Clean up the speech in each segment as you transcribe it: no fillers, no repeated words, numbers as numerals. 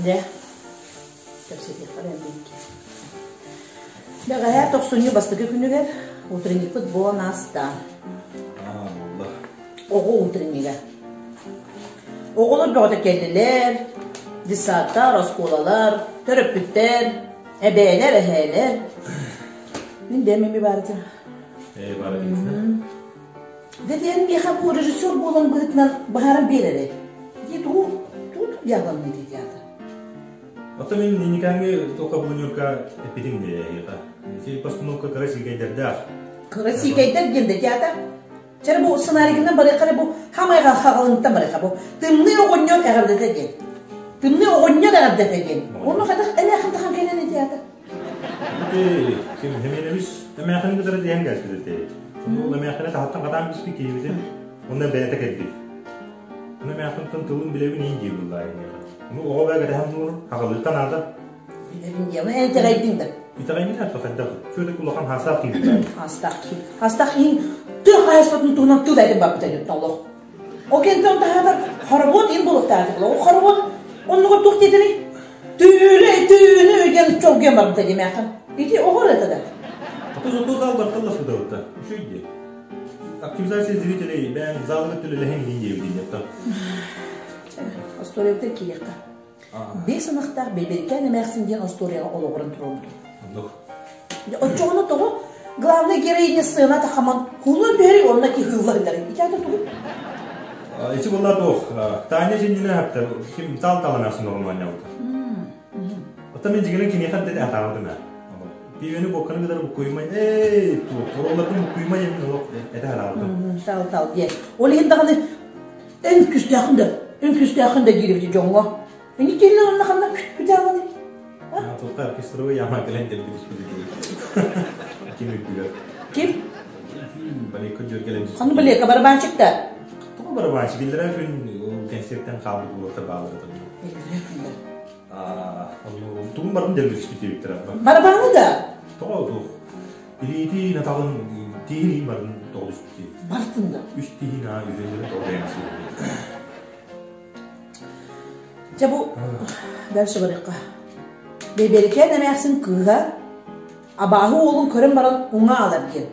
Дьэ, кэпсэтиэххэ эрэ бииргэ. Бэҕэһээ тохсунньу бастакы күнүгэр утренникпыт буолан ааста. Аа, буолла. Оҕо утреннига. Оҕолор бөҕөтө кэллилэр, детсадтар, оскуолалар, төрөппүттэр, эбээлэр, эһээлэр. Мин бэйэм эмиэ баар этим. Ээ, баар этиҥ. Дэтиэн миэхэ бу режиссер буолан быһыытынан быһааран биэрэрэ. Дии тугу тугу дьааланный театр? Оттон мин Никаҥҥы тока планерка эппитим дии эһиэхэ. Ити постановка кыра сиикэйдэрдээх. Кыра сиикэйдэр диэн да театр. Чэ бу сценарийгынан барыахха эрэ бу хамайга хаҕалыҥтан барыахха бу тымныы оҕонньор эҕэрдэтэ диэн. Тымныы оҕонньор эҕэрдэтэ диэн. Онно хайдах эмээхин тахан кэлэн театр. Ити ким Хеменевич эмээхини кытары диэн кэлбит этэ. Ол эмээхини таһыттан хатаан биспит киһибитин онно бэйэтэ кэлбит. Ону эмээхинтэн тылын билэбин иин дии буллаа эйиэхэ. Ну оҕо бэйэ кэтэһэн туруор, хаҕалыыртан наада. Билэбин диэмэ, эн итэҕэйдиҥ да. Итэҕэймин это хайдах? Все-таки улахан хаастаах киһи. Хаастаах киһи. Хаастаах киһи тыа хаһайыстыбатын туһунан тыл этин барбыта диэн олох. Ол кэнниттэн таһаарар хоробуот иин буолуохтаах этэ. Ол хоробуот оннугар туох диэтэрий? Түүлэ түүнү диэн чолгуйан барбыта диэмээххин. Ити оҕор это да. Ото зато зал барталла сыдабыта. Үчүй дии. Активизация зрителей бэйэҥ залыгар төлөлөһөн иһин диэбитин диэттэ. Остуоруйабытын киириэххэ. Биэс ынахтаах Бэйбэрикээн эмээхсин диэн остуоруйаҕа олоҕуран туруорбутум. Оннук. Оччоҕуна тоҕо главный героиня сцена тахаман кулун түһэрий уонна киһыылла ыттары. Ити ата тугу? Ити буолла туох, Таня дьиннинэ хаптар, ким тал таланарсын оҕону оонньообута. Оттон мин дьигинэн киниэхэ эрдэ атаабытым ээ. Пиибэни буокканы кытары буккуйумай, эй, туох, оруолларбын буккуйумай диэн олох этэ хараабытым. Тал тал диэн. Ол иһин даҕаны эн күүстээххин да, эн күүстээххин да диир эбит дьоҥҥо. Ини киһилэр онно ханна күтээҕини? Туохха оркестровый яма кэлэн дэлби түспүт Ким үрдүгэр? Ким? Балекка дьөр кэлэн түспүт. Ханна балекка барабанчик да? Тоҕо барабанчик? Иллэрээ күн концерттэн хаалбыт уолаттар бааллар этэ. Иллэрээ күн Тугун барын дэлби түспүт диэбиттэр. Барабаны да? Тоҕо туох? Илиитин, атаҕын, тииһин барын тоҕо түспүт. Бартын да? Үс тииһин аа үһүн тоҕо дэҥ Дьэ бу дальше барыахха. Бэйбэрикээн эмээхсин кыыһа абааһы уолун көрөн баран уҥа аалар диэн.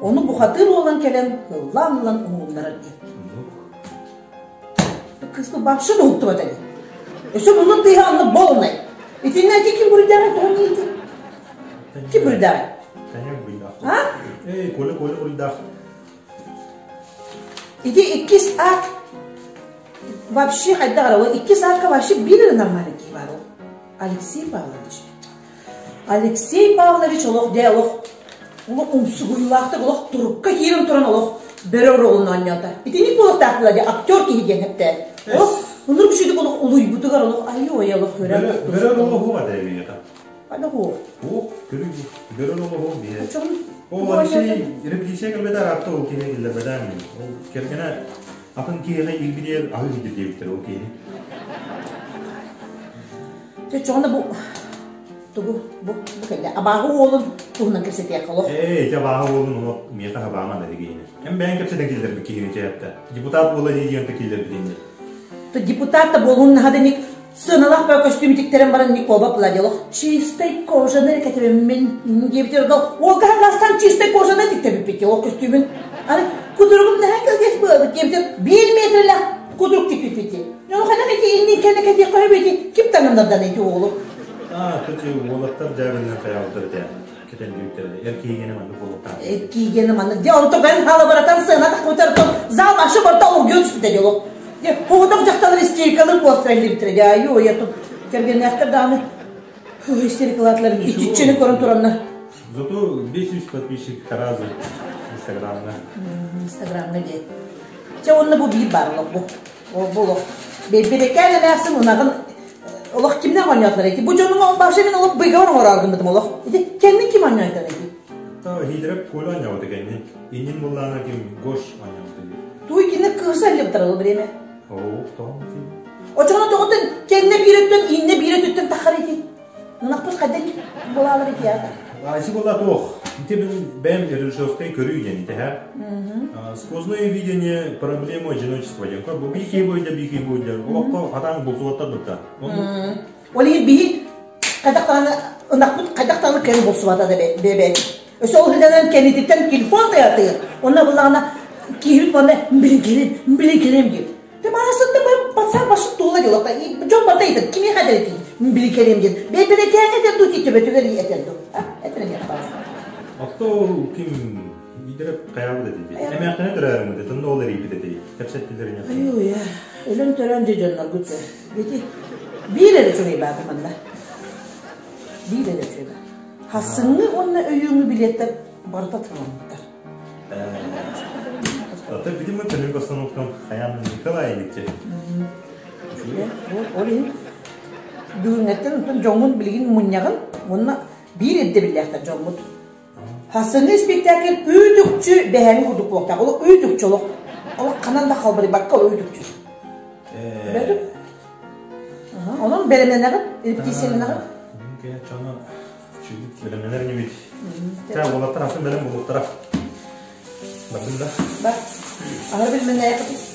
Ону бухатыыр уолан кэлэн ыллаан ылан уһугуннарар диэн. Кыыспыт вообще да уһуктубат эбит. Өссө муннун тыаһа онно полный. Итиннэ ити ким буруйдааҕый тоҕо диэти? Ким буруйдааҕый? Таня буруйдаах. А? Эй, Коля, Коля буруйдаах. Ити иккис акт вообще хайдах эрэ ол иккис акка вообще биир эрэ нормальный киһи баар ол Алексей Павлович. Алексей Павлович олох дьэ олох олох умсугуйуулаахтык олох турукка киирэн туран олох бөрө оруолун оонньоото. Итинник буолуохтаах була дьэ актер киһи диэн эптэ. Олох ынырык үчүгэй олох улуйбутугар олох айыы-ой олох көрөн. Бөрө оруола хуга дэ Ханна хуо? Хуо, көрүү бөрө оруола хуо биһэ. Ол Алексей репетиция кэлбэтэ араатта ол киһи киллэрбэтэ мин. Ол кэргэнэ атын киһиэхэ илбириэр аһыы киирдир диэбиттэр ол киһини. Чэ, чоҕуна бу тугу бу бу кэллэ. Абааһы уолун туһунан кэпсэтиэххэ олох. Ээ, ити абааһы уолун олох миэхэ хабааман эти киһини. Эн бэйэҥ кэпсэтэн киллэрбит киһини чэйэптэ. Депутат буола дии диэн киллэрбит инни. Депутат да буолуун наһаданик Сыаналаах бөҕө көстүүм тиктэрэн баран Никола Пладилов чистой кожаны кэтэбиммин диэбитигэр уолга хаҥастан чистой кожаны тиктэбиппит ол көстүүмүн. Аны кутуругум наһаа кылгас буолбут диэбитигэр биир метрлээх кутурук тикпиппит дии. Ну хайдах ити иннин кэннэ кэтиэххэ сөп ити ким таҥыннардан ити уолу? Аа, кычы уолаттар дьаабылынан хайаабыттар этэ. Кэтэн бүттэр. Эр киһигene маннык буолуохтаах. Эр киһигene маннык. Дьэ, онто бэн халабаратан сыана тахпытар зал башы барта олгуйа түспүтэ дьоло. Дьэ, хоҕотох дьахталар истерикалыыр буолтара дьэ, айуу, я тут кэргэннээхтэр даҕаны истерикалаатылар иччини көрөн тураннар. Зато 500 подписчик сразу Инстаграмҥа. Инстаграмҥа диэ. Чэ, онно бу биир баар олох бу. Ол бу олох. Бэйбэрекээн эмээхсин унаҕын олох кимнээх оонньоотулар ити? Бу дьонуҥ вообще мин олох быйгабар оҥороору гыммытым олох. Ити кэннин ким оонньоотулар ити? Та Хидреп Коля оонньообута кэннин. Иннин буллаана ким Гош оонньообута дии. Туй кини кыыса аллыбыттар ол время. Оо, тоҕо Очоҕуна тоҕотун кэннэ биир өттүн, иннэ биир өттүттэн таххар ити. Ынахпыт хайдан буолаалар ити аата. Айсы буолла туох. Ити бэйэм режиссерскай көрүү диэн ити Сквозное видение проблемы одиночества диэн. Бу бии бойда бии бойда. Олоххо хатаан булсубаттар бытта. Ол иһин биһи хайдах даҕаны ынахпыт хайдах даҕаны кэлин булсубата да бэбэ. Өссө ол иһинэн кэннититтэн телефон тайатыыр. Онно буллаҕына киһибит уонна билин кэлин, билин кэлин диир. Ты маасытты пацан башы туола дела. Дьон барда ыйтар, кимиэхэ этэр билин кэлиэм диэн. Бэйбэрекээҥ этэр дуу, төбөтүгэр этэр дуу. Этэр эмиэ Отто ким идереп хайаабыт этий. Эмээхтене төрөөрүмүт, тында ол эрийбит этий. Кэпсэттилер ине. Аюя, өлөн төрөн дьэ дьонноргут. Бити биир эрэ үчүгэй баата манна. Биир эрэ үчүгэй баата. Хассыҥҥы уонна өйүүҥҥү билиэттэр барыта тылламмыттар. Ата видимо төнүк остановкам Хаян Николаевич. Ол иһин бүгүҥҥэттэн оттон дьоҥҥун билигин мунньаҕын уонна биир ирдэбиллээхтэр дьоммут. Хассыҥҥы спектакль үүт-үкчү бэһээҥҥи курдук буолуохтаах. Ол үүт-үкчү олох олох ханан да халбарыйбакка ол үүт-үкчү. Бөтүк. Онон бэлэмнэнэҕин, репетицияланаҕын. Чону бэлэмнэнэр инибит. Ча уолаттар атын бэлэм буолуохтара. Бардым да. Бар. Аһары билменнээхпит.